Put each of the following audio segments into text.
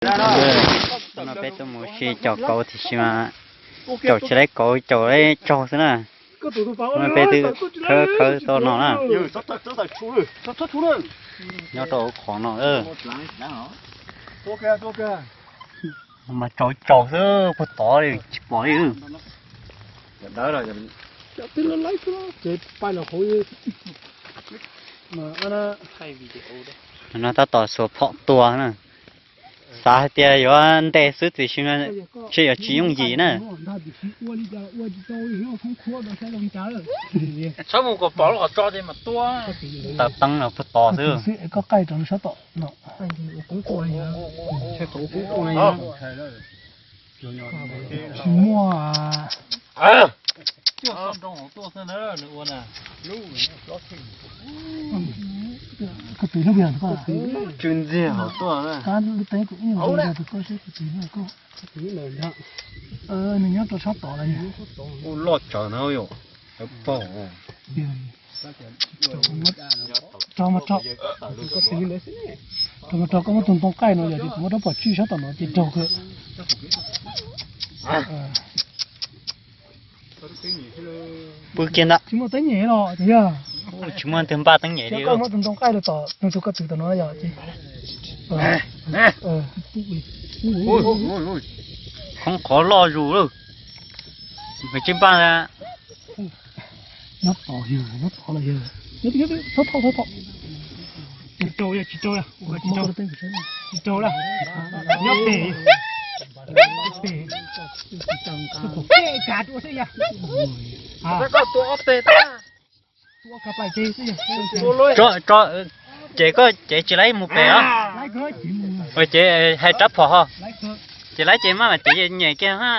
Hnub no peb tuaj mus si caum kauv tiam sis mas caum tsis laib kauv, caum laib tsaug xwb na. Hnub no peb twb khawb khawb tau no na. Nyob rau qhov no mas tsaug tsaug xwb, puag tod li tsis pom li. No tab tom xuas phom tua na. Xav hais tias yuav ntes xwb tiam sis ntshe yuav tsis yooj yim na. Txhob mus kom pom lub qhov tso ces mas tua. Taw teeb los puag tod xwb. Koj qaij rau sab tom no. Tsis muaj. Koj tus hlub yog koj. Tsw ntxiag hauv tuaj. Kab lub teeb kuv ib yam li tus koj seb tus twg yog koj. Nws nyob rau sab tod lawm. Ub, loj tsawv na yom. Paug. Rau mas rau, rau mas rau, koj muab tus ntoo qaij no yog tias kuv muab rab phom tswj sab tom no ces raug kawg. Pw kiag ntag. Tsis muaj teeb nyem los yog. Tsis muaj twg npaj teeb nyem li. Koj muab tus ntoo qaij rau tom nws tus koj txwv tom no yog ces. Khoob qhov loj zus lawm. Tsis npaj. Nyob tod yog, nyob tod los yog. Thov thov thov thov. Tsis raug, tsis raug, tsis raug, tsis raug. Nyob pem, pem, pem kav rau xwb yog. Koj tua ob peb tag. Tso, tso, ces koj ces tsis laib mus pem os. Ces hais rab phom ho. Ces laib ces maj mam ces nyem kiag ha.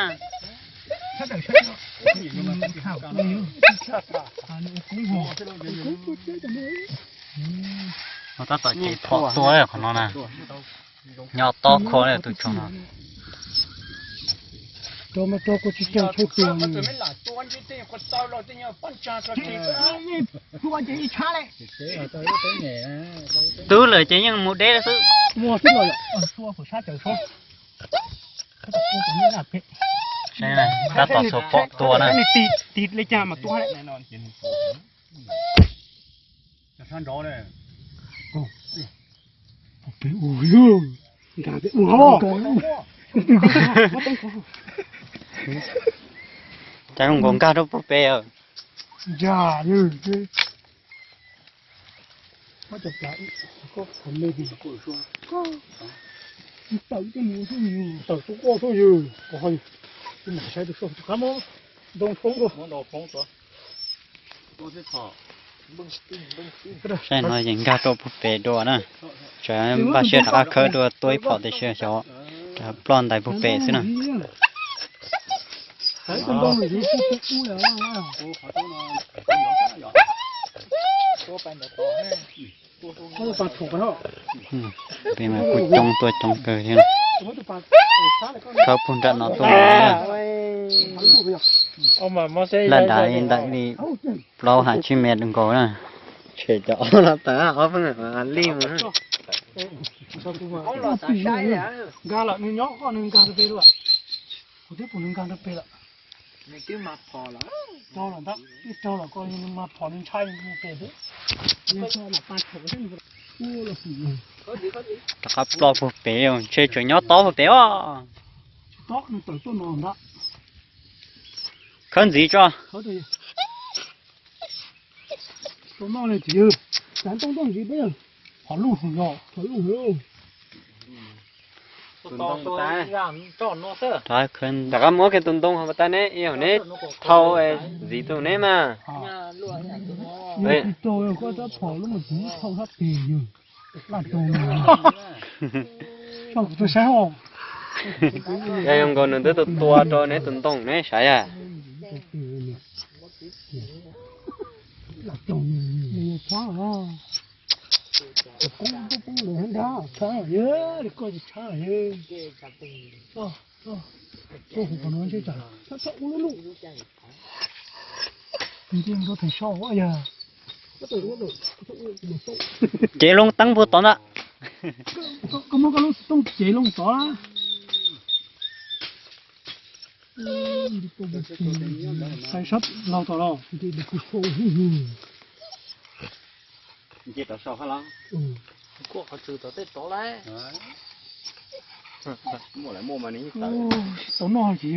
Tab tom ces phom tua qhov no na. Nyob tob kho tus tsoom no. Twb lawm ces yeej mus deb xwb. Tab tom xuas phom tua na. Cas zoo nkaus nkag rau puag pem. Saib no ces nkag rau puag pem dua na. Tsam npaj siab rov qab khawb dua tua ib phom tiam sis xyov rov ploj ntais puag pem xwb na. Pem mas kuj coob tuaj coob kawg thiab. Khawb puag nram no tuaj na. Laj dav li ntawm li plaub ha tsib mev nkaus na. Tshem cov ob no tawm ob peb li mus. Nkag lawm, nws nyob koj, nws nkag rau pem lawm. Kuv twb pum nws nkag rau pem lawm. Raug lawm ntag, twb raug lawm koj, nws mas phom nws ntshai mus pem xwb. Rov qab ploj puag pem, ntshe tseem nyob tob puag pem os. Khawb ntxiv tso. Rov qab muab kiag tus ntoo hauv tas ne, ib yam neb thau ntxiv tus neb mas. Yog zoo nkaus nws twb tua rau neb tus ntoo neb sav yam. Ces loo teeb puag tod ntag. Koj muab koj lub xov tooj cev loo tod. Xaiv sab laug tom los. Nce rov sau hab los. Kuj qhov tswv tom tej tod lawm. Muaj lawm muaj mas nws yeej tawm. Tau noj ces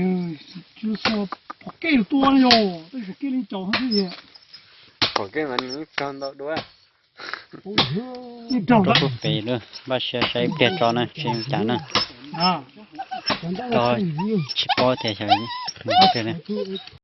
tsis xua pom kej tua li yog tej pom kej li caum hab xwb tiag. Pom kej mas nws yeej raug ntau dua. Yeej raug rau pem lawm, npaj siab saib ib pliag tso na, seb zoo cas na. Tsis paub tias xyov.